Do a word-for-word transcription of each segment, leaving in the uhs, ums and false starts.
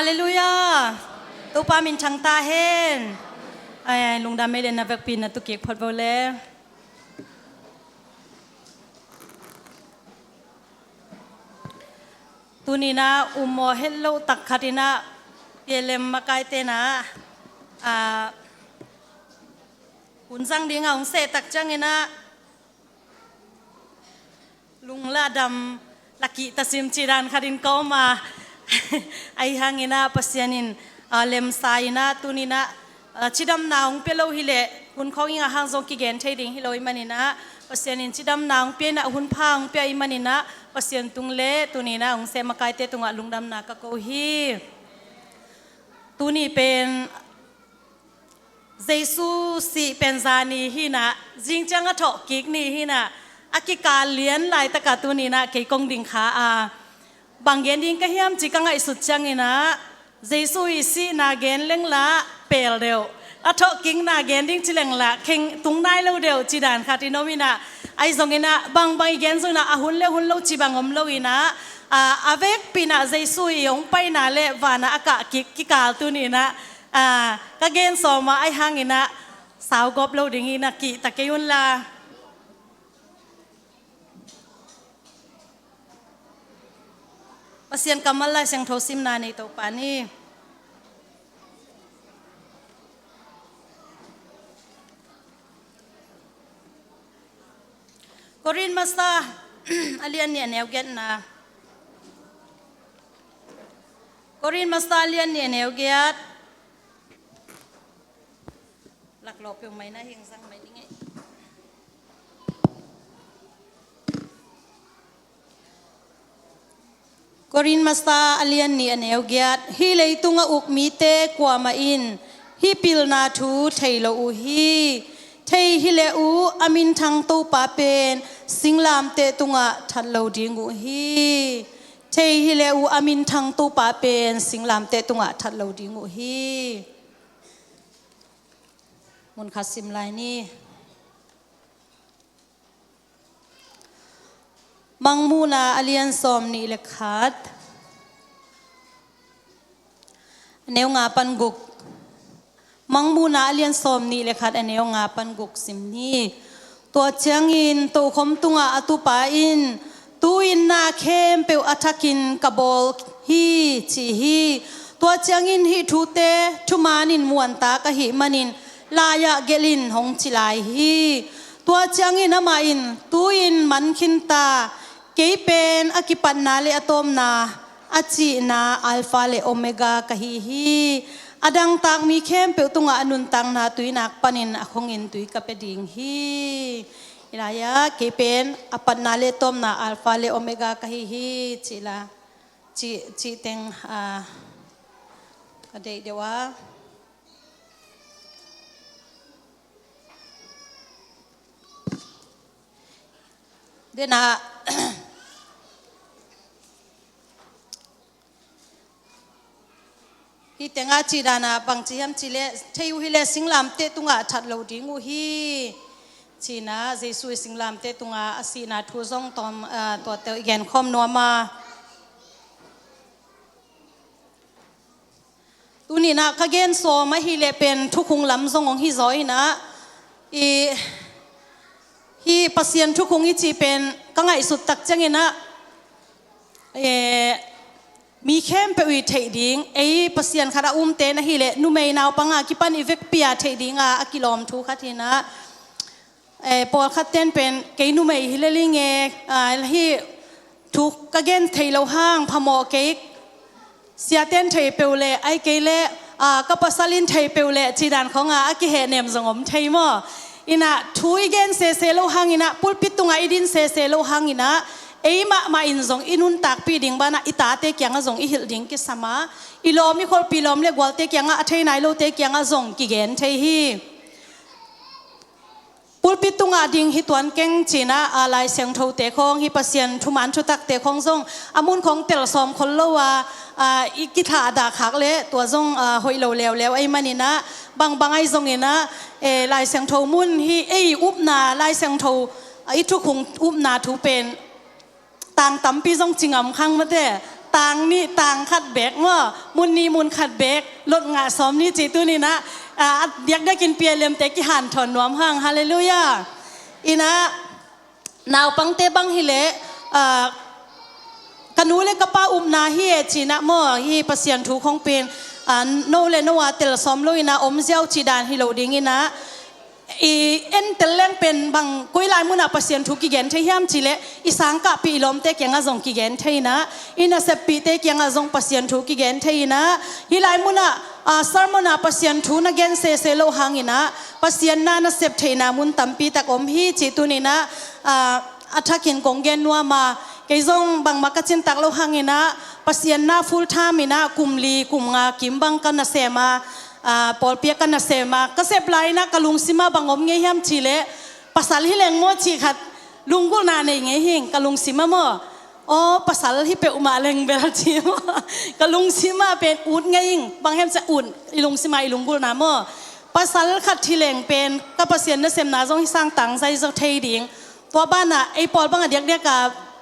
Halleluiah. Topa minthang ta hen. Ai, ai, lungdam ei le, na vekpi-in na tukik phot vo le. Tuni-in ah ummawh het loh tak khat in ah P L M makaite in ah, ah, hun zang ding a hong seh tak ciangin ah lung lah dam, la kihta sim cih dan khat in ka om a. Ahih hangin ah Pasian in, ah, lemsa in ah tuni-in ah, ah, cidamna hong pia lo hi leh hun khawng i ngah hang zong kigen thei ding hi lo ahih manin ah, Pasian in cidamna hong pia in ah, hun pha hong pia ahih manin ah, Pasian tung le tuni-in ah hong seh makaite tungah lungdamna ka ko hi. Tuni pen Jesu sih pen zani hi-in ah, zing ciang a thawhkik ni hi-in ah, a kikal lian laitak a tuni-in ah kei kong ding kha a, bang gen ding ka hiam ci ka ngaihsut ciangin ah, Jesu i sihna gen leng lah pel deuh, a thawhkikna gen ding ci leng lah kheng tung nai lo deuh cih dan khat in om in ah, ahi zongin ah bangbang i gen zongin ah a hun le hun lo cih bang om lo in ah, a, a vekpi-in ah Jesu i hong paina le van ah a kah kik kikal tuni-in ah, a, ka gen sawm a, ahih hangin ah sau gawp lo dingin ah kihta kei un la. Pasian kammal Lai Siangtho simna nei Topa ni. Korin masa a lian nih a neu giatna. Korin masa a lian nih a neu giat. Laklawh peuhmah in ah hing zang mai ning ei. Korin masa a lian nih a neu giat. Hih leitung a uk mite kuamah in hih pilna thu thei lo uh hi. Thei hi leh uh a minthang Topa pen singlamteh tungah that lo ding uh hi. Thei hi leh uh a minthang Topa pen singlamteh tungah that lo ding uh hi. Mun khat sim lai ni. Mangmuhna a lian sawm nih le khat, a neu nga pan guk. Mangmuhna a lian sawm nih le khat, a neu nga pan guk sim ni. Tua ciangin tokhom tungah a tupa in, tu-in na khempeuh a thakin ka bawl hi, ci hi. Tua ciangin hih thute thumanin muantak ahih manin lai-ah gelhin hong ci lai hi. Tua ciangin amah in, tu-in man khin ta, kei pen a kipatna le a tawpna, a cihna Alpha le Omega ka hi hi. A dangtak mi khempeuh tungah a nuntakna tuinak panin a khongin tui ka pia ding hi. Hih lai-ah kei pen a patna le tawpna Alpha le Omega ka hi hi, cih la, cih, cih teng, a, ka deih deuh a. Denah, hih tengah cih danah bangci hiam cih leh, thei uh hi leh singlamteh tungah that lo ding uh hi, ci-in ah Jesu i singlamteh tungah a sihna thu zong tawm, ah, tuate i genkhawm nuam a. Tuni-in ah ka gen sawm ahih leh pen thukhung lam zong hong hi zaw in ah, i, hih Pasian thukhung i cih pen ka ngaihsut tak ciangin ah, eh, mi khempeuh i theih ding, ei Pasian khat a umte na hih leh numei naupang a kipan i vekpi a theih ding a, a kilawm thu khat hi-in ah, eh, pawlkhat ten pen kei numei hi lel ing e, ah, hih thu ka gen thei loh hang phamawh kei, siaten thei peuh leh, ahih kei leh, ah, ka pasal in thei peuh leh, cih dan khawng a, a kihehnem zong om thei maw. In ah thu i gen sese loh hangin ah, pulpit tungah i din sese loh hangin ah, ei mahmah in zong i nuntakpih ding banah i tate kiangah zong i hilh ding kisam a, i lawm i kholhpih lawm le gualte kiangah, a thei nai lote kiangah zong kigen thei hi. Pulpit tungah ding hi tuan keng ci-in ah, a, Lai Siangthote khawng, hih Pasian thuman thutakte khawng zong a mun khawng tel sawm khol lo a, a, i kithah dah khak leh tua zong, a, hoih lo leuleu ahih manin ah, bangbang ahi zongin ah, e, Lai Siangtho mun hih ei upna, Lai Siangtho, a, i thukhung upna thu pen tang tampi zong ci ngam khang mate. Tang nih tang khat bek maw, mun nih mun khat bek, lot ngah sawm nih cih tuni-in ah, a, a diakdiakin P L M te kihanthawn nuam hang. Halleluiah. In ah, naupangte bang hileh, a, ka nu le ka pa upna hi e ci-in ah maw, hih Pasian thu khong pen, a, no le no a tel sawm lo-in ah om ziau cih dan hi lo dingin ah, i en tel leng pen bang koi lai munah Pasian thu kigen thei hiam cih leh, i sangkahpih i lawmte kiangah zong kigen thei-in ah, i naseppihte kiangah zong Pasian thu kigen thei-in ah, hih lai munah, a, sermon ah Pasian thu na gen sese loh hangin ah, Pasian na na sep theihna mun tampi tak om hi cih tuni-in ah, a, a thakin kong gen nuam a, kei zong bangmah ka cin tak loh hangin ah, Pasian na full time in ah kum li kum nga kim bang ka na sem a, a, pawlpi ah ka na sem a, ka sep lai-in ah ka lungsim ah bang om ngei hiam cih leh, pasal hi leng maw cih khat lunggulhna nei ngei hing ka lungsim ah maw. Aw, pasal hi peuhmah leng bel ci maw. Ka lungsim ah pen ut ngei ing, bang hiam cih leh ut, i lungsim ah i lunggulhna maw. Pasal khat hi leng pen ka Pasian nasemna zong hih sang tangzai zaw thei ding. Tua banah ei pawl bang a diakdiak a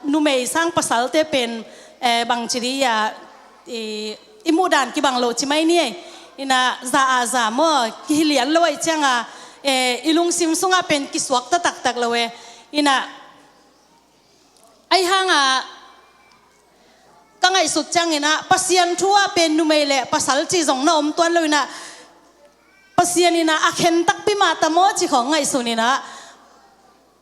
numei sang pasalte pen, eh, bang ci ding a, i, i muhdan kibang lo ci mai ni ei. In ah za ah za maw, kihilian lo ahih ciangin, eh, i lungsim sungah pen kisuakta taktak lo e. In ah, ahih hangin ka ngaihsut ciangin ah, Pasian thu ah pen numei le pasal cih zong na om tuan lo-in ah, Pasian in ah a khen takpi mah ta maw cih khong ngaihsun in ah,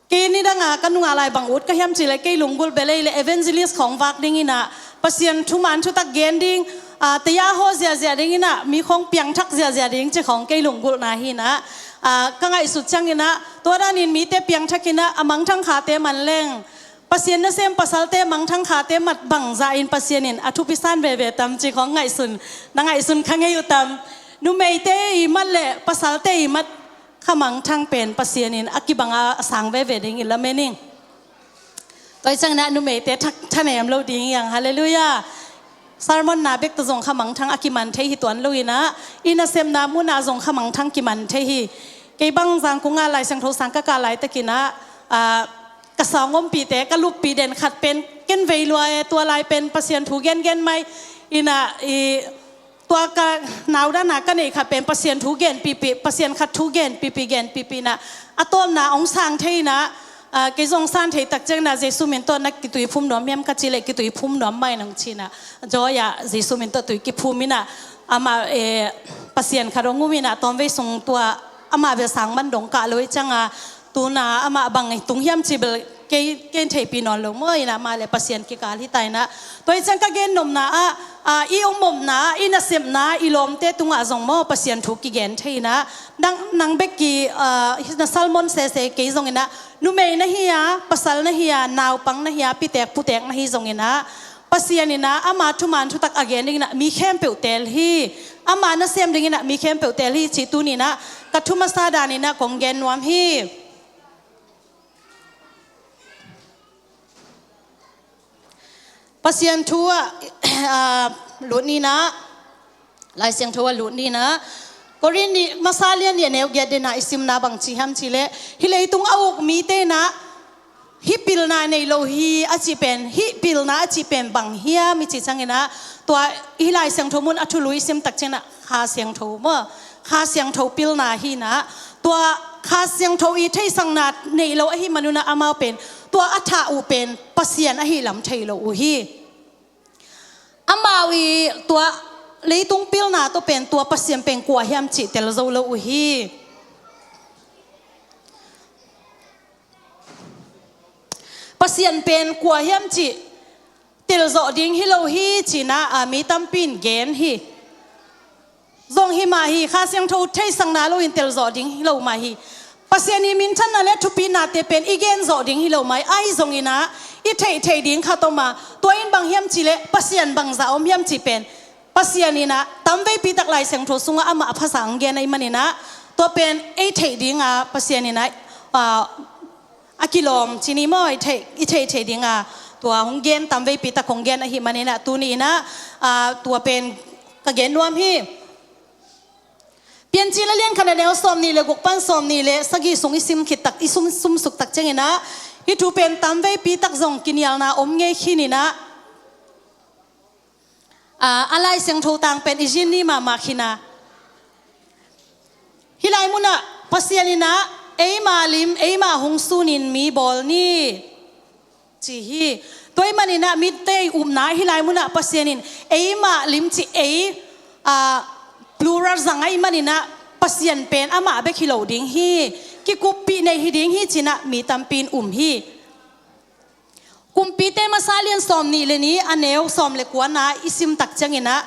kei nidang a ka nungah lai bang ut ka hiam cih leh, kei lunggulh bel ei leh evangelist khong vak dingin ah, Pasian thuman thutak gen ding, a, taya haw ziahziah dingin ah, mi khong piangthak ziahziah ding cih khong kei lunggulhna hi-in ah, a, ka ngaihsut ciangin ah, tua danin mite piangthak in ah, a mangthang khate man leng, Pasian nasem pasalte mangthang khate mat bangzah in Pasian in a thupi san veve tam cih khong ngaihsun, na ngaihsun kha ngei uh tam? Numeite i mat le pasalte i mat kha mangthang pen Pasian in a kibang a, a sang veve dingin lamen ing. Tua ahih ciangin ah numeite tha, thanem lo ding hi hang. Halleluiah. Sermon na bek tawh zong kha mangthang a kiman thei hi tuan lo-in ah, i nasemna munah zong kha mangthang kiman thei hi. Kei bang Zangkong ah Lai Siangtho sang ka kah laitakin ah, a, ka sawng ompihte, ka luppih den khat pen ken vei lua e, tua lai pen Pasian thu gengen mai. In ah, i, tua ka naudan a ka neih khat pen Pasian thu genpihpih, Pasian khat thu genpihpih, genpihpih in ah, a tawpna hong sang thei in ah, a, kei zong san thei tak ciangin ah, Jesu min tawh na kitui phum nuam hiam ka cih leh, kitui phum nuam mai ing ci-in ah, joy ah Jesu min tawh tui kiphum in ah, amah, eh, Pasian khat hong um in ah, tawmvei sung tua amah bel sang man dong kah lo ahih ciangin, tu-in ah amah bang tung hiam cih bel kei, kei theihpih nawn lo maw, in ah amah le Pasian kikal hi ta in ah. Tua ahih ciangin ka gen nopna ah, a, i om omna, i nasepna, i lawmte tungah zong maw Pasian thu kigen thei in ah, nang, nang bek ki, a, na sermon sese kei zongin ah, numei na hi a, pasal na hi a, naupang na hi a, pitek putek na hi zongin ah, Pasian in ah ama thuman thutak a gen dingin ah mi khempeuh teel hi. Ama nasem dingin ah mi khempeuh teel hi cih tuni-in ah ka thu masa danin ah kong gen nuam hi. Pasian thu ah, a, lut ni-in ah, Lai Siangtho ah lut ni-in ah, Korin ni masa lian nih a neu giat den ah i simna bang ci hiam cih leh, hih leitung a uk mite in ah, hih pilna nei lo hi a cih pen, hih pilna a cih pen bang hiam i cih ciangin ah, tua hih Lai Siangtho mun a thulu i sim tak ciangin ah, Kha Siangtho maw, Kha Siangtho pilna hi-in ah, tua Kha Siangtho i theihsakna nei lo ahih manun ah amau pen, tua a thah uh pen Pasian ahih lam thei lo uh hi. Amau i tua leitung pilna tawh pen tua Pasian pen kua hiam cih tel zo lo uh hi. Pasian pen kua hiam cih tel zawh ding hi lo hi ci-in ah, a, mi tampi in gen hi. Zong hi mah hi, Kha Siangtho theihsakna lo-in tel zawh ding hi lo mah hi. Pasian i minthanna le thupihnate pen i gen zawh ding hi lo mah hi. Ahi zongin ah, i theih theih ding khat om a, tua in bang hiam cih leh Pasian bangzah om hiam cih pen, Pasian in ah tamveipi tak Lai Siangtho sungah amah a phasak hong gen ahih manin ah, tua pen ei theih ding a Pasian in ah, a, a kilawm ci ni maw, i theih, i theih theih ding a tua hong gen, tamveipi tak hong gen ahih manin ah, tuni-in ah, a, tua pen ka gen nuam hi. Piancil a lian khat a neu sawmnih le guk pan sawmnih le sagih sung i sim khit tak, i sum, sumsuk tak ciangin ah, hih thu pen tamveipi tak zong kinialna om ngei khin in ah, A, a Lai Siangtho tang pen i zin ni mahmah khin a. Hih lai munah Pasian in ah eimah lim, eimah hong sunin mi bawl ni ci hi. Tua ahih manin ah mite i upna hih lai munah Pasian in eimah lim ci ei, a, plural zang ahih manin ah Pasian pen amah bek hi lo ding hi. Kikuppih nei hi ding hi ci-in ah mi tampi in um hi. Kumpite masa lian sawm nih le nih a neu sawm le kuana i sim tak ciangin ah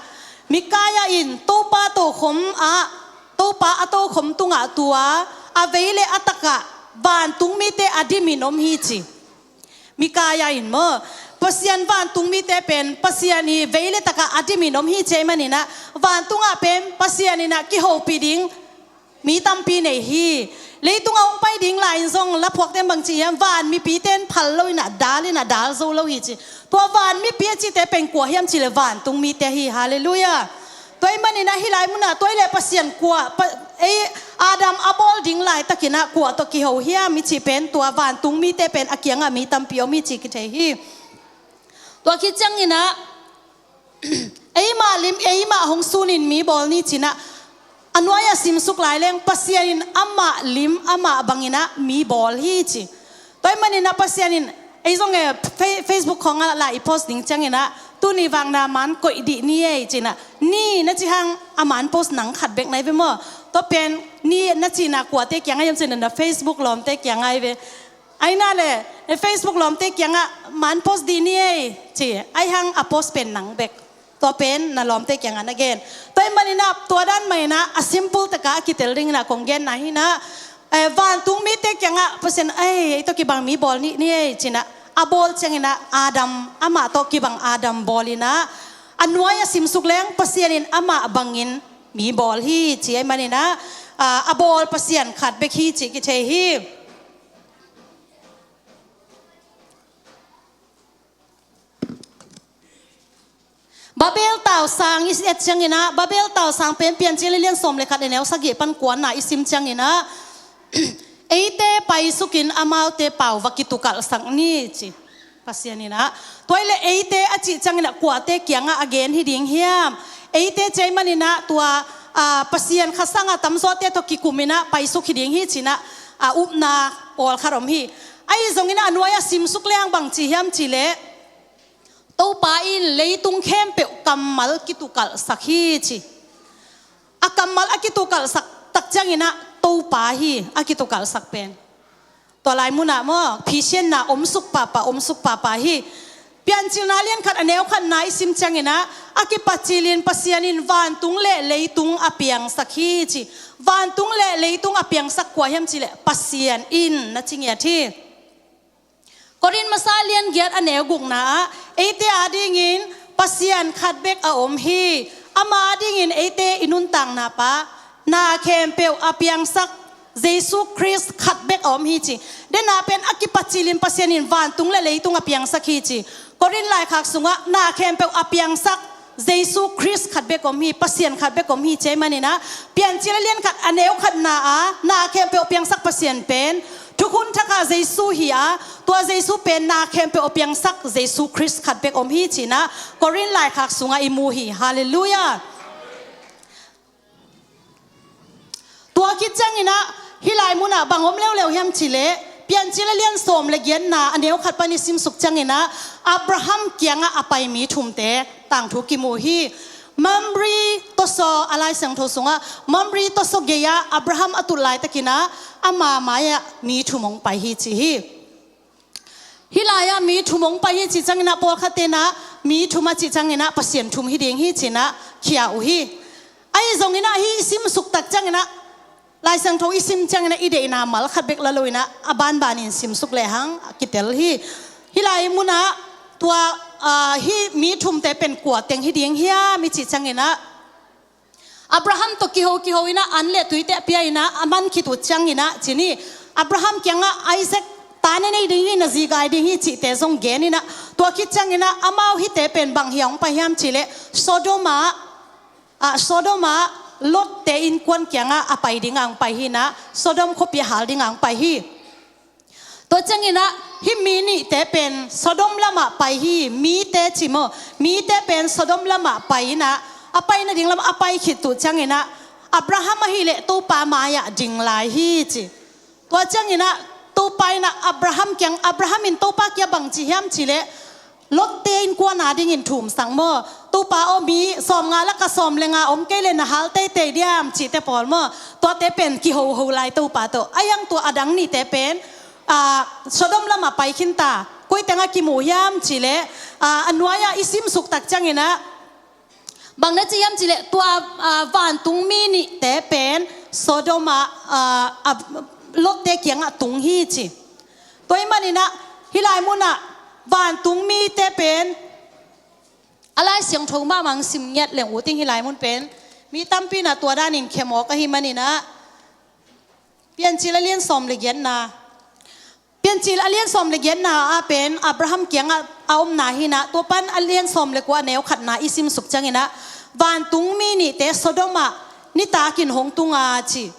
Mikaia in Topa tokhom ah, Topa a tokhom tungah tua a vei le a takah vantung mite a dimin om hi ci. Mikaia in maw, Pasian vantung mite pen Pasian i vei le takah a dimin om hi ci ahih manin ah vantungah pen Pasian in ah kihopih ding mi tampi nei hi. Leitungah hong pai ding lai-in zong laphuakte in bang ci hiam, van mipite in phal lo in ah dal in ah dal zo lo hi ci. Tua van mipi a cihte pen kua hiam cih leh vantung mite hi. Halleluiah. Tua ahih manin ah hih lai munah tua ahih leh Pasian kua, Pa-, ei Adam a bawl ding laitakin ah kua tawh kiho hiam i cih pen tua vantung mite pen a kiangah mi tampi om hi cih kithei hi. Tua khit ciangin ah eimah lim, eimah hong sunin mi bawl ni ci-in ah a nuai-ah simsuk lai leng Pasian in amah lim, amah bangin ah mi bawl hi ci. Tua ahih manin ah Pasian in ei zong e Fe-, Facebook khawngah lah i post ding ciangin ah tuni vang na man koih dih ni ei ci-in ah ni na cih hang a man post nang khat bek na hi ve maw. Tua pen ni na cihna kuate kiangah hiam ci-in ah na Facebook lawmte kiangah hi ve. Ahi na leh, eh, Facebook lawmte kiangah man post dih ni ei ci. Ahi hang a post pen nang bek. Tua pen na lawmte kiangah na gen. Tua ahih manin ah tua dan mah in ah a simple takah a kitel dingin ah kong genna hi-in ah, eh, vantung mite kiangah Pasian, ei, ei tawh kibang mi bawl ni, ni ei ci-in ah a bawl ciangin ah Adam, amah tawh kibang Adam bawl in ah a nuai-ah simsuk leng Pasian in amah bangin mi bawl hi ci ahih manin ah, ah, a bawl Pasian khat bek hi cih kithei hi. Babel tausang i et ciangin ah, Babel tausang pen Piancil a lian sawm le khat a neu sagih pan kuana i sim ciangin ah, eite paisukin amaute pau va kitukalhsak ni ci. Pasian in ah, tua ahih leh eite a cih ciangin ah kuate kiangah a gen hi ding hiam? Eite ci ahih manin ah tua, ah, Pasian khat sangah tamzawte tawh kikum in ah paisuk hi ding hi ci-in ah, ah, upna pawlkhat om hi. Ahi zongin ah a nuai-ah simsuk leng bang ci hiam cih leh Topa in leitung khempeuh kammal kitukalhsak hi ci. A kammal a kitukalhsak tak ciangin ah Topa hi a kitukalhsak pen. Tua lai munah maw, phisianna omsuk pahpah, omsuk pahpah hi. Piancilna lian khat a neu khatna i sim ciangin ah, a kipat cilin Pasian in vantung le leitung a piangsak hi ci. Vantung le leitung a piangsak kua hiam cih leh Pasian in na ci ngiat hi. Korin masa lian giat a neu gukna ah, eite adingin Pasian khat bek a om hi. Ama adingin eite i nuntakna pa na khempeuh a piangsak Jesu Khrist khat bek a om hi ci. Dena pen a kipat cilin Pasian in vantung le leitung a piangsak hi ci. Korin laikhak sungah na khempeuh a piangsak Jesu Khrist khat bek om hi, Pasian khat bek om hi ci ahih manin ah, Piancil a lian khat a neu khatna ah na khempeuh a piangsak Pasian pen Thukhun Thak ah Jesu hi a, tua Jesu pen na khempeuh a piangsak Jesu Khrist khat bek om hi ci-in ah Korin laikhak sungah i mu hi. Halleluiah. Tua khit ciangin ah hih lai munah bang om leuleu hiam cih leh, Piancil a lian sawm le giatna a neu khat pan i simsuk ciangin ah Abraham kiangah a pai mi thumte tangthu kimu hi. Mamre tawsaw, a Lai Siangtho sungah Mamre tawsaw gei-ah Abraham a tut laitakin ah ama mai-ah mi thum hong pai hi ci hi. Hih lai-ah mi thum hong pai hi cih ciangin ah pawlkhatte in ah mi thum a cih ciangin ah Pasian thum hi ding hi ci-in ah khia uh hi. Ahi zongin ah hih i simsuk tak ciangin ah Lai Siangtho i sim ciangin ah i deihna mal khat bek la loin ah a banbanin simsuk lehang a kitel hi. Hih lai munah tua, ah, hih mi thumte pen kua teng hi ding hiam i cih ciangin ah Abraham tawh kiho kiho in ah an le tuite a pia in ah a man khit uh ciangin ah ci ni, Abraham kiangah Isaac ta na nei ding hi, na zi gai ding hi cihte zong gen in ah, tua khit ciangin ah amau hihte pen bang hi-a hong pai hiam cih leh Sodom ah, ah, Sodom ah Lot-te innkuan kiangah a pai dingah hong pai hi in ah Sodom khuapi a hal dingah hong pai hi. Tua cianginah hih mi nihte pen Sodom lamah pai hi. Mite ci maw, mite pen Sodom lamah pai inah a pai nading lamah a pai khit uh cianginah Abraham ahileh Topa mai-ah ding lai hi ci. Tua cianginah Topa inah Abraham kiang, Abraham in Topa kiang bang ci hiam cileh, Lotte innkuan adingin thumsak maw, Topa aw, mi sawmnga lakah sawm le nga om kei le na hal teitei diam cihte pawl maw, tuate pen kihoho lai Topa tawh. A iang tua a dang nihte pen Sodom lamah pai khinta. Koi tengah kimu hiam cileh, a nuai-ah i simsuk tak cianginah bang na ci hiam cileh, tua vantung mi nihte pen Sodom ah, Lotte kiangah tung hi ci. Tua ahih maninah hih lai munah vantung mite pen a Lai Siangtho mahmah sim ngiat leng uh ting, hih lai mun pen mi tampi inah tua danin khem awk ahih maninah Piancil a lian sawm le giatna, Piancil a lian sawm le giatna ah pen Abraham kiangah a omna hinah, tua pan a lian sawm le kua a neu khatna i simsuk cianginah vantung mi nihte Sodom ah nitakin hong tunga ci.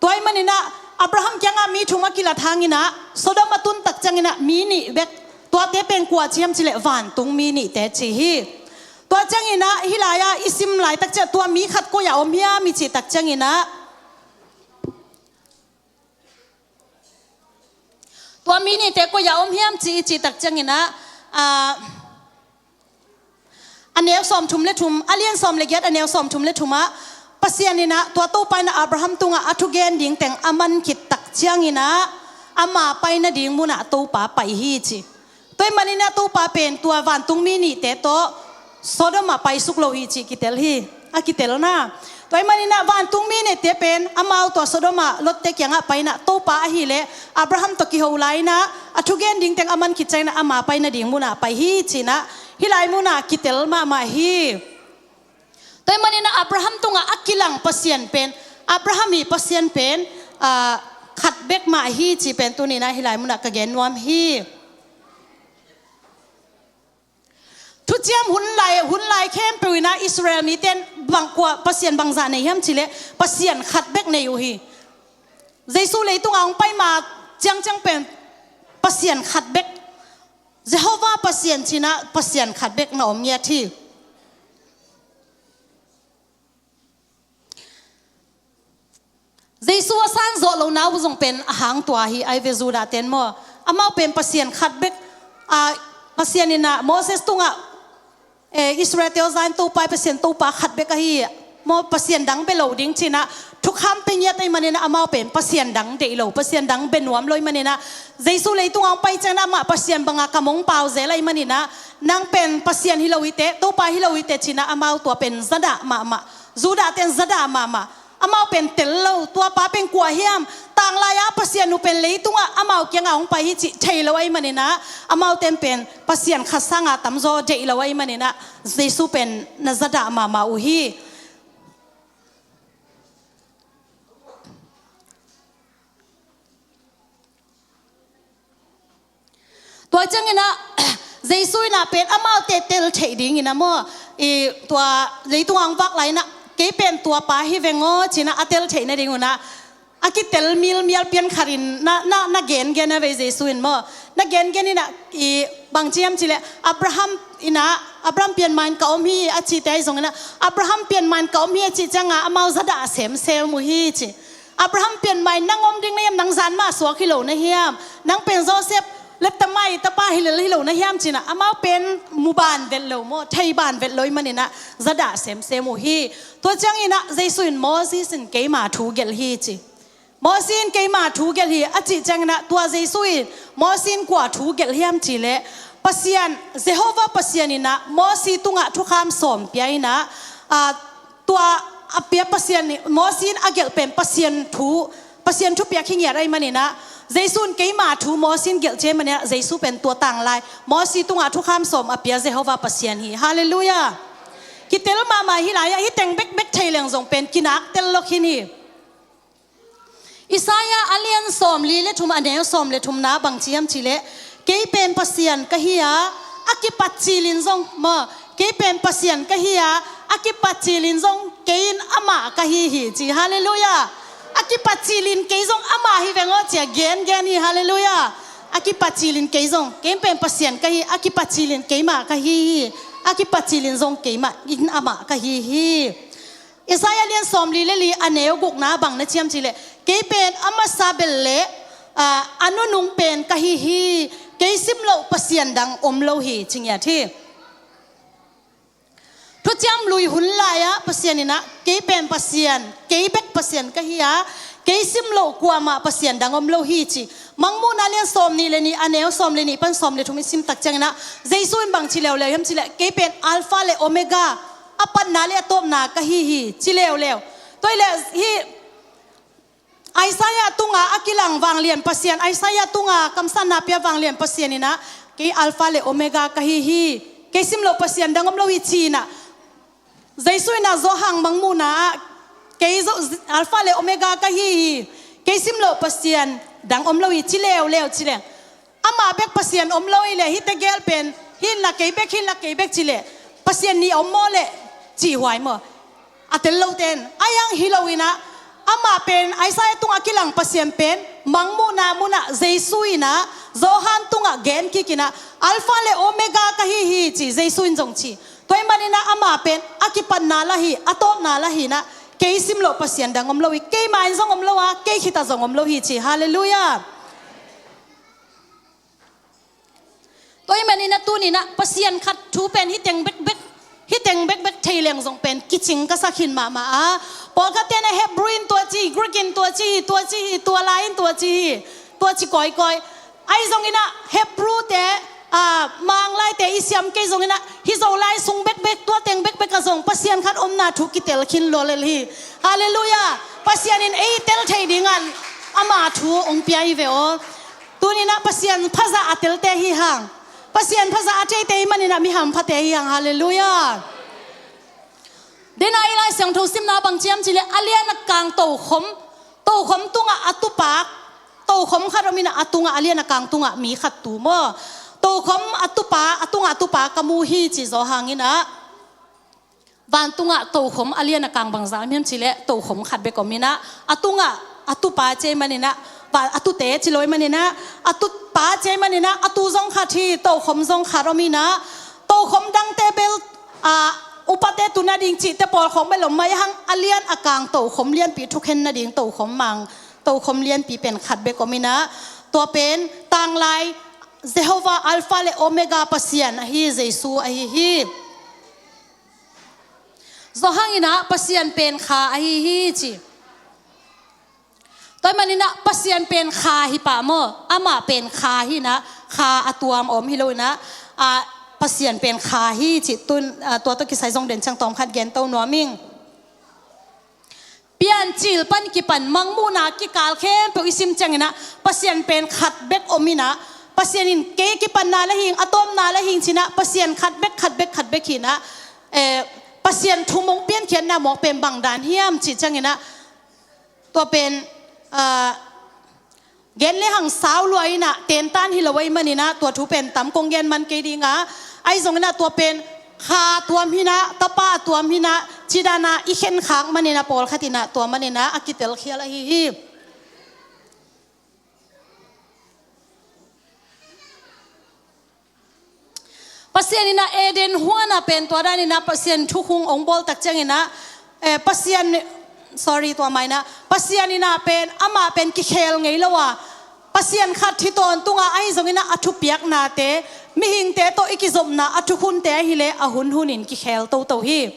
Tua ahih maninah Abraham kiangah mi thum a kilat hanginah Sodom a tuntak cianginah mi nih bek, tuate pen kua ci hiam cileh vantung mi nihte ci hi. Tua cianginah hih lai-ah i sim laitak ciah tua mi khat koi-ah om hiam i cihtak cianginah, tua mi nihte koi-ah om hiam ci i cihtak cianginah, a neu sawm thum le thum, a lian sawm le giat a neu sawm thum le thum ah Pasian inah tua Topa inah Abraham tungah a thugen ding teng a man khit tak cianginah ama pai nading munah Topa pai hi ci. Tua ahih maninah Topa pen tua vantung mi nihte tawh Sodom ah paisuk lo hi cih kitel hi. A kitelna, tua ahih maninah vantung mi nihte pen amau tua Sodom ah Lotte kiangah pai inah Topa ahileh Abraham tawh kiho lai inah a thugen ding teng a man khit cianginah ama pai nading munah pai hi cinah hih lai munah kitel mahmah hi. Tua ahih maninah Abraham tungah a kilang Pasian pen, Abraham ii Pasian pen khat bek mah hi cih pen tuninah hih lai munah ka gen nuam hi. Thuciam hun lai, hun lai khempeuh inah Israel mite in bang kua Pasian bangzah nei hiam cileh Pasian khat bek nei uh hi. Jesu leitungah hong pai ma ciangciang pen Pasian khat bek, Jehovah Pasian cinah Pasian khat bek na om ngiat hi. Jesu a san zawh lohna uh zong pen a hang tua hi ai ve, Judah ten maw. Amau pen Pasian khat bek, a, Pasian inah Moses tungah, eh, Israel te aw zain Topa i Pasian Topa khat bek ahi maw, Pasian dang bia lo ding cinah thukham pia ngiat ahih maninah amau pen Pasian dang deih lo, Pasian dang bia nuam lo ahih maninah Jesu leitungah hong pai cianginah amah Pasian banga kam hong pau zel ahih maninah nang pen Pasian hi lo hi teh, Topa hi lo hi teh cinah amau tua pen zadah mahmah. Judah ten zadah mahmah. Amau pen tel lo, tua pa pen kua hiam, tanglai-a Pasian uh pen leitungah amau kiangah hong pai hi cih thei lo ahih maninah, amau ten pen Pasian khat sanga tamzaw deih lo ahih maninah, Jesu pen na zadah mahmah uh hi. Tua cianginah Jesu inah pen amaute tel theih dinginah maw, i tua leitung ang vak lai inah kei pen tua pa hi veng aw cinah a tel theih nadingunah a kitel milmial pian khatin na, na, na gengen a vei Jesu in maw. Na gengen inah i bang ci hiam cileh Abraham inah, Abraham pianma in ka om hi a cihte ahi zonginah Abraham pianma in ka om hi a cih cianga amau zadah semsem uh hi ci. Abraham pianma in nang om ding na hiam, nang zan mah suak hi lo na hiam, nang pen Joseph leptamai tapa hi lel hi lo na hiam cinah amau pen mu ban vet lo maw, thei ban vet lo ahih maninah zadah semsem uh hi. Tua cianginah Jesu in Moses in keima thu gelh hi ci. Moses in keima thu gelh hi a cih cianginah tua Jesu in Moses in kua thu gelh hiam cileh Pasian, Jehovah Pasian inah Moses tungah thukham sawm pia inah, a, tua a pia Pasian, Moses in a gelh pen Pasian thu, Pasian thupiak hi ngiat ahih maninah Jesu in keima thu Moses in gelh ci ahih maninah Jesu pen tua tanglai Moses tungah thukham sawm a pia Jehovah Pasian hi. Halleluiah. Kitel mahmah hi lai-ah, hih teng bekbek thei leng zong pen kinak tel lo khin hi. Isaiah a lian sawm li le thum a neu sawm le thumna bang ci hiam cileh kei pen Pasian ka hi a, a kipat cilin zong maw, kei pen Pasian ka hi a, a kipat cilin zong kei in amah ka hi hi ci. Halleluiah. A kipat cilin kei zong amah hi veng aw ci a gengen hi. Halleluiah. A kipat cilin kei zong, kei pen Pasian ka hi, a kipat cilin keimah ka hi hi, a kipat cilin zong keimah in amah ka hi hi. Isaiah lian sawmli le li a neu gukna bang na ci hiam cih leh, kei pen a masa bel le, aa, a nunung pen ka hi hi, kei sim loh Pasian dang om lo hi, ci ngiat hi. Thuciam Lui hun lai-ah Pasian in ah, kei pen Pasian, kei bek Pasian ka hi a, kei sim loh kuamah Pasian dang om lo hi, ci. Mangmuhna lian sawmnih le nih a neu sawm le nih pan sawm le thum i sim tak ciangin ah, Jesu in bang ci leuleu hiam cih leh, kei pen Alpha le Omega, a patna le a tawpna ka hi hi, ci leuleu. Tua hi leh hih Isaiah tunga a kilang vanglian Pasian, Isaiah tunga kamsanna pia vanglian Pasian in ah, kei Alpha le Omega ka hi hi, kei sim loh Pasian dang om lo hi, ci in ah, Jesu in ah Johan Mangmuhna ah, kei zo, Alpha le Omega ka hi hi, kei sim loh Pasian dang om lo hi, ci leuleu, ci leh. Amah bek Pasian om lo hi leh, hihte gel pen, hih in la kei bek, hih in la kei bek ci leh, Pasian nih a om maw leh, cih huai maw? A tel lote in, a hiang hi lo in ah, amah pen, Isaiah tungah kilang Pasian pen, Mangmuhna munah Jesu in ah, Johan tungah gen kik in ah, Alpha le Omega ka hi hi, ci, Jesu in zong ci. Tua ahih manin ah amah pen, a kipatna lah hi, a tawpna lah hi in ah, kei sim loh Pasian dang om lo hi, keimah in zong om lo a, kei khitah zong om lo hi, ci. Halleluiah. Tua ahih manin ah tuni in ah Pasian khat thu pen hih teng bekbek, hih teng bekbek thei leng zong pen kicing ka sak khin mahmah a. Pawlkhatte in ah Hebrew in tua ci hi, Greek in tua ci hi, tua ci hi, tua lai in tua ci hi, tua ci kawikawi. Ahi zongin ah Hebrew te, aa, Manglaite i siam kei zongin ah, hih Zolai sung bekbek, tua teng bekbek ah zong Pasian khat omna thu kitel khin lua lel hi. Halleluiah. Pasian in ei tel thei ding ah ama thu hong pia hi ve aw. Tuni in ah Pasian phazah a telte hi hang. Pasian phazah a theite ahih manin ah mi hamphate hi hang. Halleluiah. Dena i Lai Siangtho simna bang ci hiam cih leh, a lian a kang tokhom, tokhom tungah a tupa, tokhom khat om in ah a tungah, a lian a kang tungah mi khat tu maw? Tokhom a tupa, a tungah a tupa ka mu hi, ci Johan in ah. Vantungah tokhom a lian a kang bangzah om hiam cih leh, tokhom khat bek om in ah, a tungah a tupa ci ahih manin ah, va, a tute ci lo ahih manin ah, a tupa ci ahih manin ah, a tu zong khat hi, tokhom zong khat om in ah, tokhom dangte bel, aa, upate tu nading cihte pawlkhawng bel om mah hi hang, a lian a kang tokhom lianpi thukhen nading tokhom mang, tokhom lianpi pen khat bek om in ah, tua pen tanglai Jehovah Alpha le Omega Pasian ahi, Jesu ahi hi. Johan in ah Pasian pen Kha ahi hi, ci. Tua ahih manin ah Pasian pen Kha hi pah maw, amah pen Kha hi in ah, Kha a tuam om hi lo in ah, aa, Pasian pen Kha hi, ci. Tun, aa, tua tawh kisai zong den ciang tawm khat gen to nuam ing. Piancil pan kipan Mangmuhna kikal khempeuh i sim ciangin ah, Pasian pen khat bek om in ah, Pasian in kei kipatna lah hing, a tawpna lah hing ci in ah, Pasian khat bek, khat bek, khat bek hi in ah, eh, Pasian thu mawk, piankhiatna mawk pen bang dan hiam cih ciangin ah, tua pen, aa, gen le hang sau lua in ah, tentan hi lo ahih manin ah, tua thu pen tam kong gen man kei ding a, ahi zongin ah tua pen Kha tuam hi in ah, Tapa tuam hi in ah, ci dan a i khenkhak manin ah, pawlkhat in ah, tua manin ah a kitelkhial ahi hi. Pasian in ah Eden huan ah pen tua dan in ah Pasian thukhun hong bawl tak ciangin ah, eh, Pasian, sorry, tua mah in ah, Pasian in ah pen, amah pen kikhel ngei lo a, Pasian khat hi tawntung a, ahi zongin ah a thupiaknate, mihingte tawh i kizopna, a thukhunte ahih leh a hunhun in kikhel toto hi.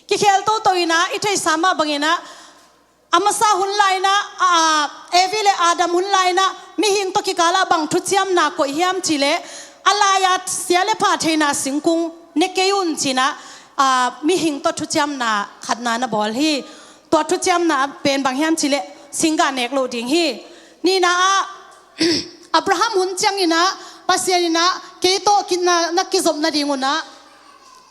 Kikhel toto in ah, i theihsa mah bangin ah, a masa hun lai in ah, a, a, Evi le Adam hun lai in ah, mihing tawh kikal ah bang thuciamna koih hiam cih leh, a lai-a sia le pha theihna singkung ne kei un ci in ah, a, mihing tawh thuciamna khatna na bawl hi. Tua thuciamna pen bang hiam cih leh, singgah nek loh ding hi. Nihna ah, Abraham hun ciangin ah, Pasian in ah, kei tawh ki-, na, na kizop nading un ah,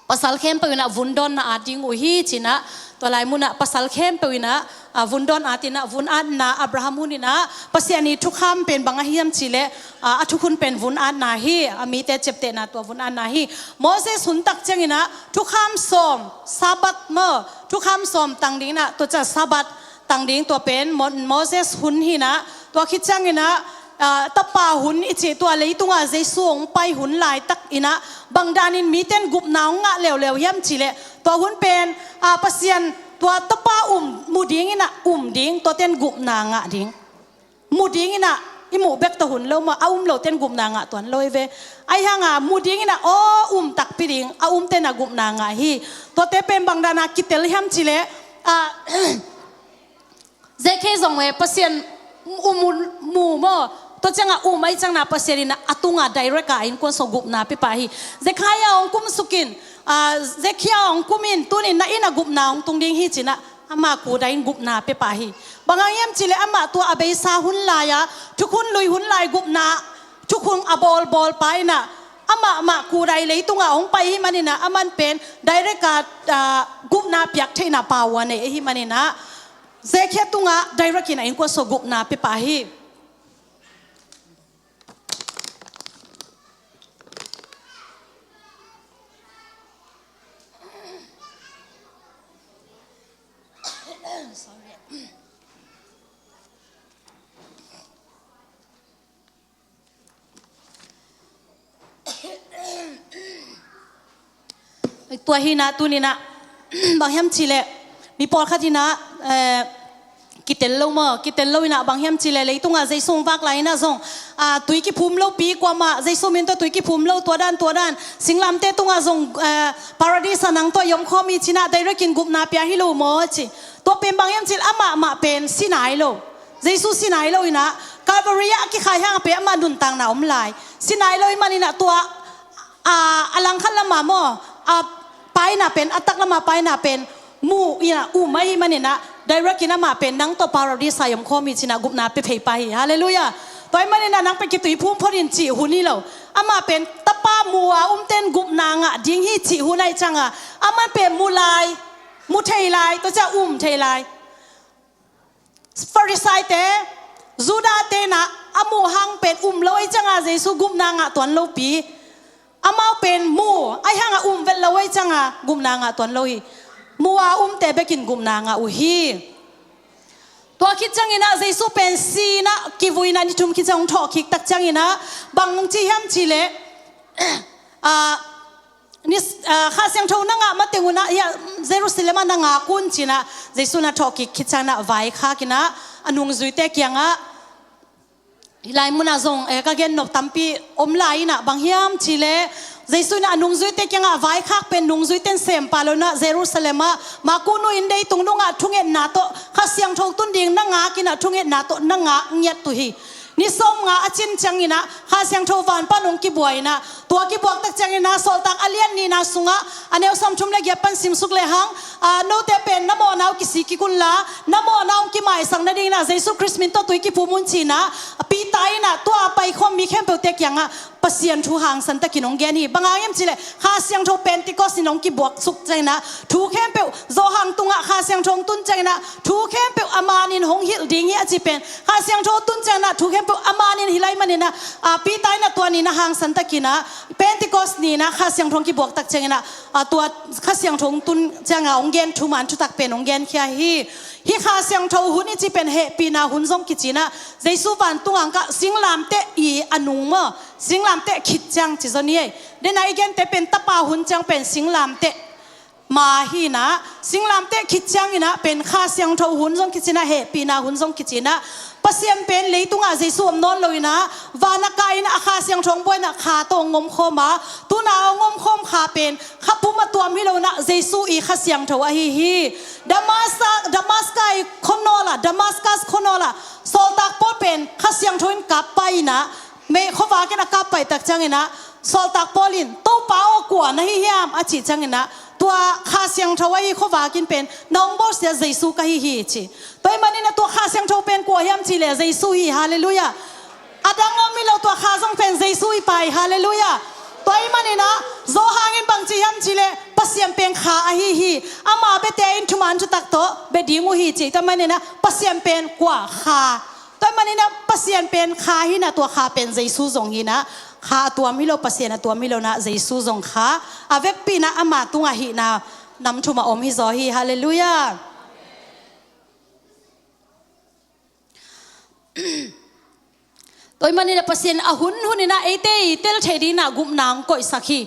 pasal khempeuh in ah vundawnna at ding uh hi ci in ah, tua lai mun ah pasal khempeuh in ah, a, vundawn at in ah, vun atna Abraham hun in ah, Pasian ii thukham pen bang ahi hiam cih leh, a, a thukhun pen vun atna hi, a mite ciaptehna tua vun atna hi. Moses hun tak ciangin ah, thukham sawm, Sabbath maw, thukham sawm tang ding in ah, tua ciang Sabbath tang ding, tua pen Mo-, Moses hun hi in ah, tua khit ciangin ah, ah, tapa hun i cih tua leitungah Jesu hong pai hun laitak inah bangdanin miten gupna hong ngah leuleu hiam cihleh, tua hun pen, ah, Pasian tua tapa um mu ding inah um ding, tuaten gupna ngah ding. Mu ding inah i muh bek tawh hun lo maw, a um loten gupna ngah tuan lo hi ve. Ahi hanga mu ding inah aw um takpi ding, a umten a gupna ngah hi. Tuate pen bangdana kitel hiam cihleh, ah, Zekhia zong e, Pasian um mu maw. Tua cianga um ahi ciangna Pasian inah a tunga direct a innkuan sung gupna pia pah hi. Zekhia hong kum sukin, ah, Zekhia hong kum in, tunin na inn a gupna hong tung ding hi cinah amah kudai in gupna pia pah hi. Bang hang hiam cihleh amah tua a beisa hun lai-a, thukhun lui hun lai gupna, thukhun a bawlbawl pa inah amah mah kudai leitungah hong pai hi maninah aman pen direct a, ah, gupna piak theihna pau a nei ahi maninah Zekhia tungah direct inah innkuan sung gupna pia pah hi. Sorry. Tua hinah tuninah bang hiam cihleh, mi pawlkhat hinah, eh, kitel lo maw, kitel lo inah bang hiam cihleh, leitungah Jesu hong vak lai inah zong, ah, tui kiphum lopi, kuamah Jesu min tawh tui kiphum lo, tua dan tua dan, singlamte tungah zong, eh, paradis ah nang tawh i om khawm hi cinah direct in gupna pia hi lo maw ci. Tua pen bang hiam cihleh amah mah pen si nai lo. Jesu si nai lo inah Calvary ah a kikhai hang a pen amah nuntakna om lai. Si nai lo hi maninah tua, ah, a langkhat lama maw, ah, paina pen, a tak lama paina pen mu inah um ahi maninah direct in amah pen nang tawh paradis ah i om khawm hi cinah gupna pia phei pah hi. Halleluiah. Tua hi maninah nang pen kituiphum phot in cih hun hi lo. Amah pen tapa mu a umten gupna ngah ding hi cih hun ahi cianga aman pen mu lai, mu thei lai, tua ciah um thei lai. Farisaite, Judate inah a muh hang pen um lo ahi cianga Jesu gupna ngah tuan lopi. Amau pen mu ahi hanga um vet lo ahi cianga gupna ngah tuan lo hi. Mu a umte bekin gupna ngah uh hi. Tua khit cianginah Jesu pen si inah kivui inah ni thum khit ciang hong thawhkik tak cianginah bang hong ci hiam cihleh, ah, Ni, ah, Kha Siangtho na ngah mateng unah, hiah Jerusalem ah na ngak un cinah Jesu na thawhkik khit cianginah vaikhak inah a nungzuite kiangah, hih lai munah zong, eh, ka gen nop tampi om lai inah bang hiam cihleh, Jesu inah a nungzuite kiangah vaikhak pen nungzuite in sem pah lo inah Jerusalem ah Makunu inn deitung dungah thungetna tawh Kha Siangtho tun ding na ngak inah thungetna tawh na ngak ngiat uh hi. Ni sawmnga a cin cianginah Kha Siangtho van pan hong kibuak inah, tua kibuak tak cianginah Sawltak a lian nihna sungah a neu sawmthum le giat pan simsuk lehang, ah, note pen na mawhna uh kisik kik unla, na mawhna hong kimaisak nadinginah Jesu Khrist min tawh tui kiphum un cinah Peter inah tua a paikhawm mi khempeuhte kiangah Pasian thu hangsan takin hong gen hi. Bang hang hiam cihleh Kha Siangtho Pentecost in hong kibuaksuk cianginah thu khempeuh, Johan tungah Kha Siangtho hong tun cianginah thu khempeuh a manin hong hilh ding hi a ci pen, Kha Siangtho tun cianginah thu khempeuh a manin hi lai maninah, ah, Peter inah tua ninah hangsan takinah Pentecost ninah Kha Siangtho hong kibuak tak cianginah, ah, tua Kha Siangtho hong tun ciangah hong gen thuman thutak pen hong genkhia hi. Hih Kha Siangtho hun i ci pen hehpihna hun zong kicinah Jesu vantung angkah singlamteh i a nung maw, singlamteh khit ciang ci zaw ni ei. Dena i gente pen tapa hun ciang pen singlamteh ma hinah, singlamteh khit cianginah pen Kha Siangtho hun zong kicinah, hehpihna hun zong kicinah, Pasian pen leitungah Jesu om nawn lo inah, van a kah inah a Kha Siangtho hong buak inah Kha tawh hong omkhawm a, tuna hong omkhawm Kha pen Kha pum a tuam hi lo inah Jesu i Kha Siangtho ahi hi. Damaska, Damaska i khuanawl ah, Damaskas khuanawl ah Sawltak Paul pen Kha Siangtho in kap pai inah, mei khuavak in a kap pai tak cianginah Sawltak Paul in, "Topa aw, kua na hi hiam?" a cih cianginah, "Tua Kha Siangtho ahi, khuavak in pen na hong bawlsia Jesu ka hi hi," ci. Tua ahih maninah tua Kha Siangtho pen kua hiam cihleh Jesu hi. Halleluiah. A dang om hi lo, tua Kha zong pen Jesu hi pah hi. Halleluiah. Tua ahih maninah Johan in bang ci hiam cihleh Pasian pen Kha ahi hi. Ama biate in thuman thutak tawh bia ding uh hi ci. Tua ahih maninah Pasian pen kua? Kha. Tua ahih maninah Pasian pen Kha hinah, tua Kha pen Jesu zong hinah, Kha a tuam hi lo, Pasian a tuam hi lo inah Jesu zong Kha. A vekpi inah ama tungah hihna nam thum a om hi zaw hi. Halleluiah. Tua ahih manin ah Pasian a hun hun in ah eite i tel theih dingin ah gupna hong koihsak hi.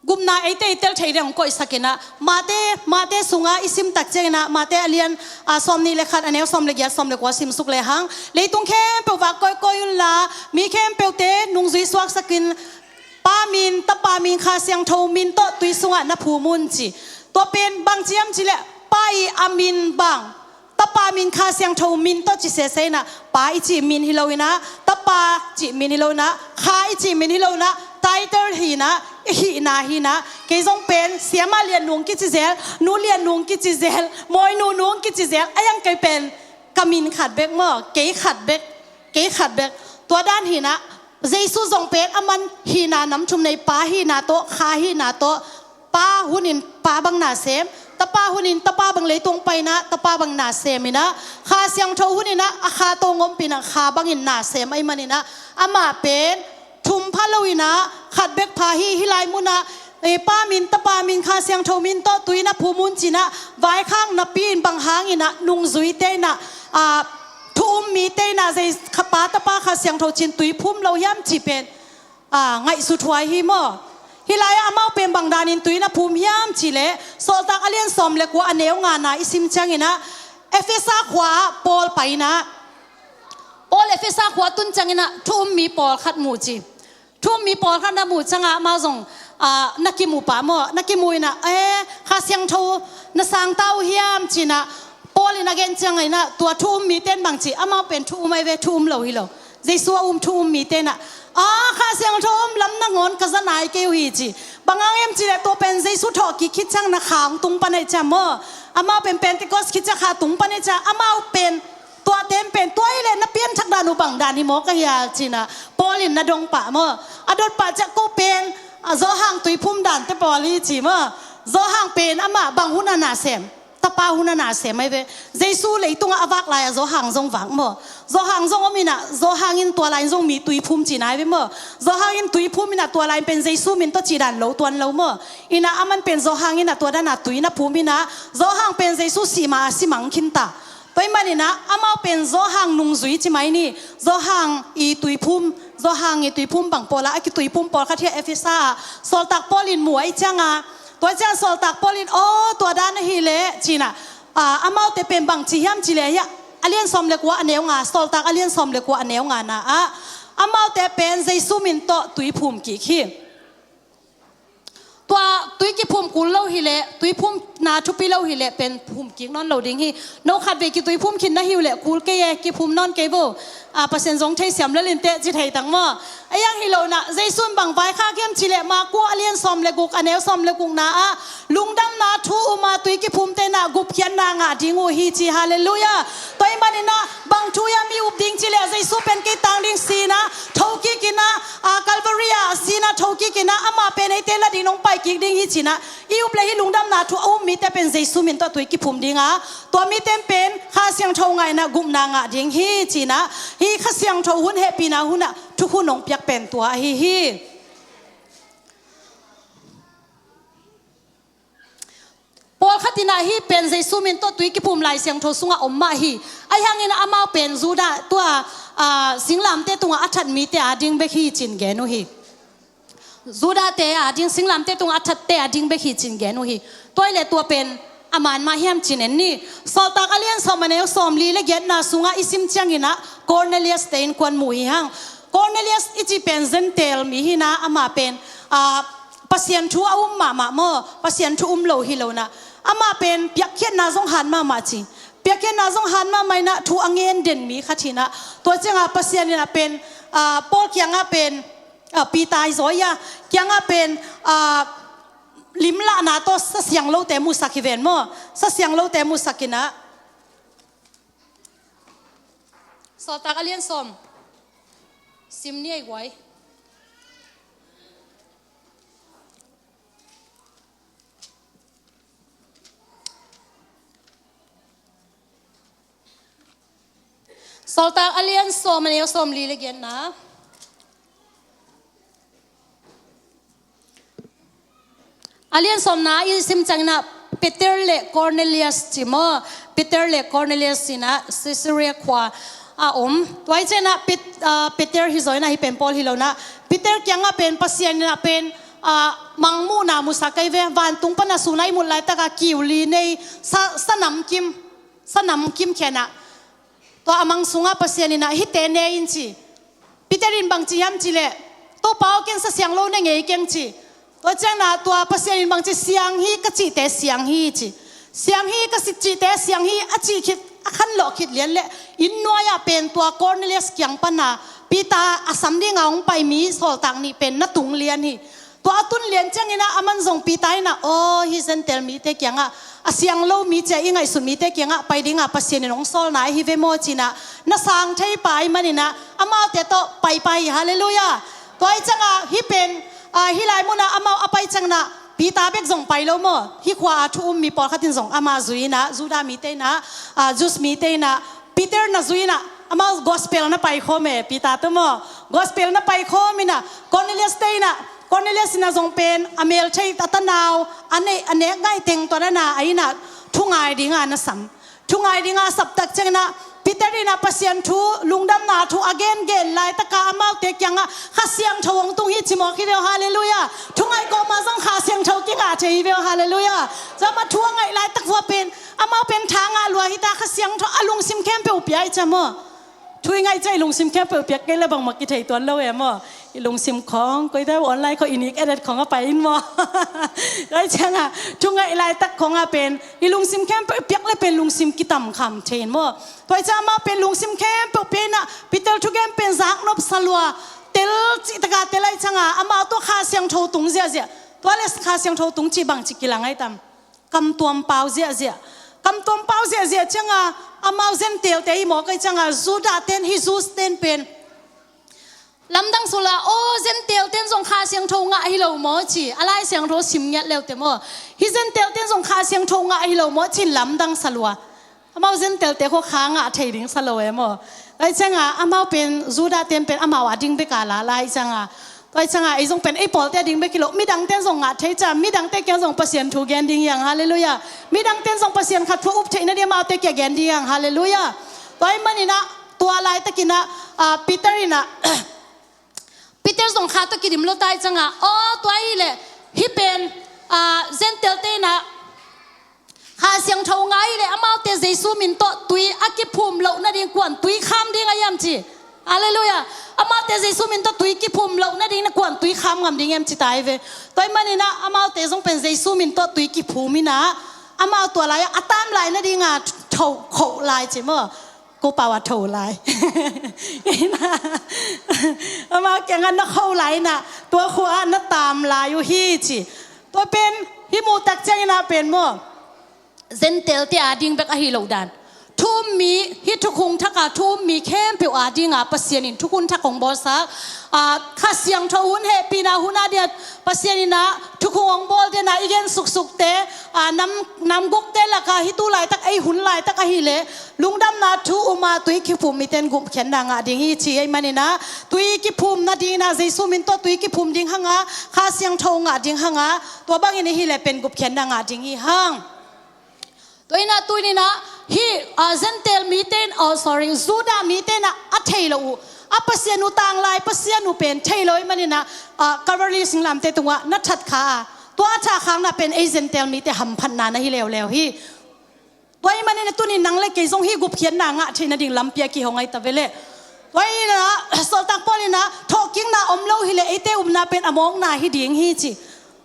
Gupna eite i tel theih dingin hong koihsak in ah Mate, Mate sungah i sim tak ciangin ah Mate a lian, a, sawmnih le khat, a neu sawm le giat, sawm le kua simsuk lehang, leitung khempeuh vak koihkoih unla mi khempeuhte nungzui suaksak in Pa min, Tapa min, Kha Siangtho min tawh tui sungah na phum un ci. Tua pen bang ci hiam cih leh Pa i a min bang, Tapa min, Kha Siangtho min tawh ci sese in ah, Pa i cih min hi lo in ah, Tapa cih min hi lo in ah, Kha i cih min hi lo in ah, title hi in ah, i hihna hi in ah. Kei zong pen Siama Lian Nung kici zel, Nu Lian Nung kici zel, Mawi Nu Nung kici zel, a hiang kei pen ka min khat bek maw, kei khat bek, kei khat bek. Tua dan hi in ah, Jesu zong pen aman hihna nam thum nei, Pa hihna tawh, Kha hihna tawh, Pa hunin Pa bang na sem, Tapa hunin Tapa bang leitung pai in ah Tapa bang na sem in ah, Kha Siangtho hunin ah a Kha tawh ompih in ah Kha bangin na sem ahih manin ah, amah pen thum pha lo in ah khat bek pha hi. Hih lai munah, eh, Pa min, Tapa min, Kha Siangtho min tawh tui na phum un ci in ah, vaikhak napi in bang hangin ah nungzuite in ah, ah, thu um mite in ah zei kha Pa, Tapa, Kha Siangtho ci-in tui phum lo hiam cih pen, a, ngaihsut huai hi maw. Hih lai-ah amau pen bang danin tui na phum hiam cih leh, Sawltak a lian sawm le kua, a neu ngana i sim ciangin ah, Efesa khua-ah Paul pai in ah, Paul Efesa khua tun ciangin ah thu um mi pawlkhat mu ci. Thu um mi pawlkhat na mu ciangah amau zong, a, na kimu pah maw, na kimu in ah, eh, Kha Siangtho na sang ta uh hiam ci in ah, Paul in a gen ciangin ah, tua thu um mite in bang ci, amau pen thu um ahi ve, thu um lo hi lo. Jesu a um thu um mite in ah, a, Kha Siangtho um lam nangawn ka za nai kei uh hi ci. Bang hang hiam cih leh tua pen Jesu thawhkik khit ciang in ah Kha hong tung pan ahih ciang maw. Amau pen Pentecost khit ciang Kha tung pan ahih ciang, amau pen tuate in pen tua hi leh na pianthak dan uh bang dan hi maw ka hial ci in ah, Paul in na dong pah maw. A dot pah ciang ko pen, a, Johan tui phum dante pawl hi ci maw. Johan pen amah bang hun a na sem, Tapa hun a na sem ahi ve. Jesu leitungah a vak lai-ah Johan zong vak maw. Johan zong om in ah, Johan in tua lai in zong mi tui phum ci nai ve maw. Johan in tui phum in ah tua lai in pen Jesu min tawh cih dan lo tuan lo maw. In ah aman pen Johan in ah tua dan a tui na phum in ah, Johan pen Jesu sih ma a si mang khin ta. Tua ahih manin ah amau pen Johan nungzui ci mai ni. Johan i tui phum, Johan i tui phum bang pawl ah a kitui phum pawlkhat hi a, Efesa ah Sawltak Paul in mu ahih ciangah, tua ciang Sawltak Paul in, aw, tua dan ahih leh ci in ah, a, amaute pen bang ci hiam cih leh, hia, a lian sawm le kua, a neu nga, Sawltak a lian sawm le kua, a neu ngana ah, amaute pen Jesu min tawh tui phum kik hi. Tua tui kiphum kul lo hi leh, tui phumna thupi lo hi leh pen phum kik nawn lo ding hi. No khatvei kitui phum khin na hi uh leh kul kei e, kiphum nawn kei vo. A, Pasian zong thei siam lel inteh ci thei tang maw. A hiang hi lo in ah, Jesu in bang vaikhak hiam cih leh, Marku a lian sawm le guk, a neu sawm le gukna ah, lungdamna thu um a tui kiphumte in ah gupkhiatna ngah ding uh hi ci, halleluiah. Tua ahih manin ah, bang thu hiam i up ding cih leh, Jesu pen kei tang ding si in ah thokik in ah, a, Calvary ah si in ah thokik in ah, amah pen eite la dingin hong paikik ding hi ci in ah, i up leh hih lungdamna thu a um mite pen Jesu min tawh tui kiphum ding a, tua mite in pen Kha Siangtho ngah in ah gupna ngah ding hi ci in ah, hih Kha Siangtho hun, hehpihna hun ah thukhun hong piak pen tua ahi hi. Pawlkhat in ah hih pen Jesu min tawh tui kiphum Lai Siangtho sungah om mah hi. Ahi hangin amau pen Judah tua, a, singlamteh tungah a that mite ading bek hi ci-in gen uh hi. Judahte ading, singlamteh tungah a thatte ading bek hi ci-in gen uh hi. Tua hi leh tua pen a man mah hiam ci-in en ni. Sawltak a lian sawm, a neu sawmli le giatna sungah i sim ciangin ah Cornelius-te innkuan mu hi hang. Cornelius i cih pen Gentile mi hi in ah, amah pen, a, Pasian thu a um mahmah maw, Pasian thu um lo hi lo in ah. Amah pen piakkhiatna zong hat mahmah ci. Piakkhiatna zong hat mahmah in ah, thu a ngen den mi khat hi in ah. Tua ciangah Pasian in ah pen, a, Paul kiangah pen, a, Peter i zawi a, kiangah pen, a, limlahna tawh sa siang lote musak hi ven maw. Sa siang lote musak in ah. Sawltak a lian sawm. Sim ni ei guai. Sawltak a lian sawm, a neu sawmli le giatna. A lian sawmna i sim ciangin ah Peter le Cornelius ci maw. Peter le Cornelius in ah Caesarea khua, a om. Tua hi ciangin ah Pet-, ah, Peter hi zaw in ah, hih pen Paul hi lo in ah, Peter kiangah pen Pasian in ah pen, ah, mangmuhna musak ahi ve. Vantung pan a sun a i muh laitak ah kiu li nei, sa, sa namkim, sa namkim khia in ah, tua a mang sungah Pasian in ah hihte ne in ci. Peter in bang ci hiam cih leh, Topa aw, ken sa siang lo ne ngei keng ci. Tua ciangin ah tua Pasian in bang ci, siang hi ka cihte siang hi ci. Siang hi ka cihte siang hi a cih khit, a khanlawh khit lian leh inn nuai-ah pen tua Cornelius kiang pan a Peter a sam ding a hong pai mi sawltak nih pen na tung lian hi. Tua a tun lian ciangin ah aman zong Peter in ah, aw, hih Gentile mite kiangah, a siang lo mi ci a i ngaihsut mite kiangah pai ding a Pasian in hong sawlna ahi ve maw ci in ah, na sang thei pa ahih manin ah amaute tawh pai pah hi. Halleluiah. Tua ahih ciangah hih pen, ah, hih lai mun ah amau a pai ciangin ah Peter bek zong pai lo maw. Hih khua a thu um mi pawlkhat in zong amah zui in ah, Judah mite in ah, ah, Jews mite in ah, Peter na zui in ah, amau gospel na paikhawm e, Peter tawh maw. Gospel na paikhawm in ah, Cornelius te in ah, Cornelius in ah zong pen a mel thei, a tanau, a neih, a nek ngaih teng tua na na, a inn ah thu ngai ding a na sam. Thu ngai ding a sap tak ciangin ah, Peter in ah Pasian thu, lungdamna thu a gengen laitak a amaute kiangah Kha Siangtho hong tung hi ci mawk hi ve aw, halleluiah. Thu ngaih kawm ah zong Kha Siangtho kingah thei hi ve aw, halleluiah. Tua mah thu a ngaih laitak vua pen, amau pen tha ngah lua hi ta, Kha Siangtho a lungsim khempeuh pia hi ci maw. Thu i ngaih ciang i lungsim khempeuh piak kei leh bangmah kithei tuan lo e maw. I lungsim khawng, koi ta online khawng, i nik edet khawng a pai in maw. Tua ahih ciangah thu ngaih laitak khawng ah pen i lungsim khempeuh i piak leh pen lungsim kitamkham thei in maw. Tua ahih ciangah amau pen lungsim khempeuh pia in ah, Peter thugen pen zaknop sa lua, tel cihtak a tel ahih ciangah amau tawh Kha Siangtho tung ziahziah. Tua leh Kha Siangtho tung cih bangci kilang ahi tam? Kamtuam pau ziahziah. Kamtuam pau ziahziah ciangah amau Gentile te hi mawk ahih ciangah Judah ten, hih Jews ten pen lamdang sa lua, aw, Gentile ten zong Kha Siangtho ngah hi lo maw ci, a Lai Siangtho sim ngiat leu te maw. Hih Gentile ten zong Kha Siangtho ngah hi lo maw ci-in lamdang sa lua. Amau Gentile te khawng Kha ngah thei ding sa lo e maw. Tua ahih ciangah amau pen Judah ten pen amau a ding bek a la la ahih ciangah, tua ahih ciangah ei zong pen ei pawlte a ding bek hi lo, midang ten zong ngah thei ciang, midang te kiang zong Pasian thu gen ding hi hang, halleluiah. Midang ten zong Pasian khat thu a up theihna ding amaute kiang gen ding hi hang, halleluiah. Tua ahih manin ah tua laitakin ah, ah, Peter in ah Peter zong Kha tawh kidim lo ta ahih ciangah, aw, tua ahih leh hih pen, ah, Gentile te in ah Kha Siangtho ngah ahih leh amaute Jesu min tawh tui a kiphum loh nading kuan tui kham ding a hiam ci. Halleluiah. Amaute Jesu min tawh tui kiphum loh nading na kuan tui kham ngam ding hiam ci ta hi ve. Tua ahih manin ah amaute zong pen Jesu min tawh tui kiphum in ah, amau tua lai-ah a tam lai nading a tho khoh lai ci maw. Ko pau a tho lai. Amau kiangah na kho lai in ah, tua khua ah na tam lai uh hi ci. Tua pen hih muh tak ciangin ah pen maw, Gentile te a ding bek ahi lo dan. Thu um mi, hih thukhun thak a thu um mi khempeuh a ding a Pasian in thukhun thak hong bawlsak. Ah, Kha Siangtho hun hehpihna hun a ding a Pasian in ah thukhun hong bawl den a i gen suksuk te, ah, nam, nam guk te lak a hih tu laitak, ei hun laitak ahih leh lungdamna thu um a tui kiphum mite in gupkhiatna ngah ding hi ci ahih manin ah, tui kiphum nading in ah Jesu min tawh tui kiphum ding hang a, Kha Siangtho ngah ding hang a, tua bangin ahih leh pen gupkhiatna ngah ding hi hang. Tua in ah tuni in ah hih, ah, Gentile mite in, oh, sorry, Judah mite in ah a thei lo uh, a Pasian uh, tanglai Pasian uh pen thei lo ahih manin ah, ah, Calvary singlamteh tungah na that kha a, tua a thah khakna pen ei Gentile mite hamphatna na hi leuleu hi. Tua ahih manin ah tuni in nang le kei zong hih gupkhiatna ngah theih nading lampi a kihong ahi ta ve leh. Tua ahih manin ah Sawltak Paul in ah thawhkikna om lo hi leh eite upna pen a mawkna hi ding hi ci.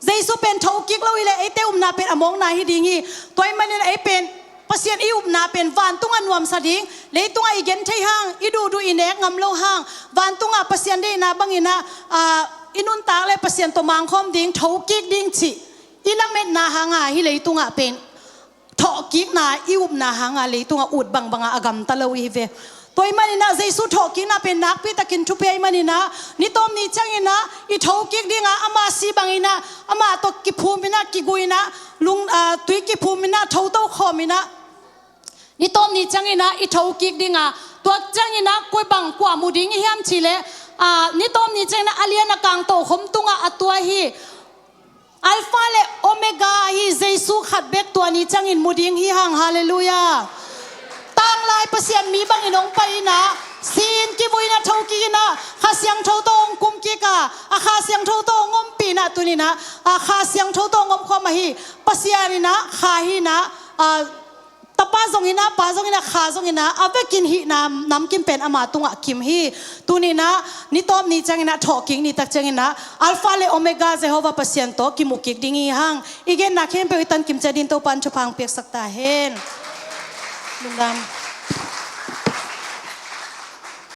Jesu pen thokik lo hi leh eite upna pen a mawkna hi ding hi. Tua ahih manin ah ei pen Pasian i upna pen vantungah nuamsa ding, leitungah i genthei hang, i duhduh i nek ngam lo hang, vantungah Pasian deihna bangin ah, ah, i nuntak le Pasian tawh mangkhawm ding, thokik ding cih i lametna hang a hih leitungah pen thawhkikna i upna hang a leitungah ut bangbang a a gamta lo i hi ve. Tua ahih manin ah Jesu thawhkikna pen nakpi takin thupi ahih manin ah, ni tawm ni ciangin ah i thokik ding a, ama si bangin ah, ama tawh kiphum in ah, kigui in ah, lung, ah, tui kiphum in ah, thoto khawm in ah, ni tawm ni ciangin ah i thokik ding a, tua ciangin ah koi bang kua mu ding i hiam cih leh, ah, ni tawm ni ciangin ah a lian a kang tokhom tungah a tua hi. Alpha le Omega hi Jesu khat bek, tua ni ciangin mu ding hi hang, halleluiah. Tanglai Pasian mi bangin hong pai in ah, si-in kivui in ah, tho kik in ah, Kha Siangtho tawh hong kum kik a, a Kha Siangtho tawh hong ompih in ah, tuni in ah, a Kha Siangtho tawh hong omkhawm ahi. Pasian in ah Kha hi in ah, a, Tapa zong hi in ah, Pa zong hi in ah, Kha zong hi in ah, a vekin hihna namkim pen ama tungah kim hi. Tuni in ah, ni tawp ni ciangin ah, thawhkik ni tak ciangin ah, Alpha le Omega Jehovah Pasian tawh kimu kik ding hi hang. I genna khempeuh i tan kim ciat dingin Topa'n thupha hong piaksak ta hen. Lungdam.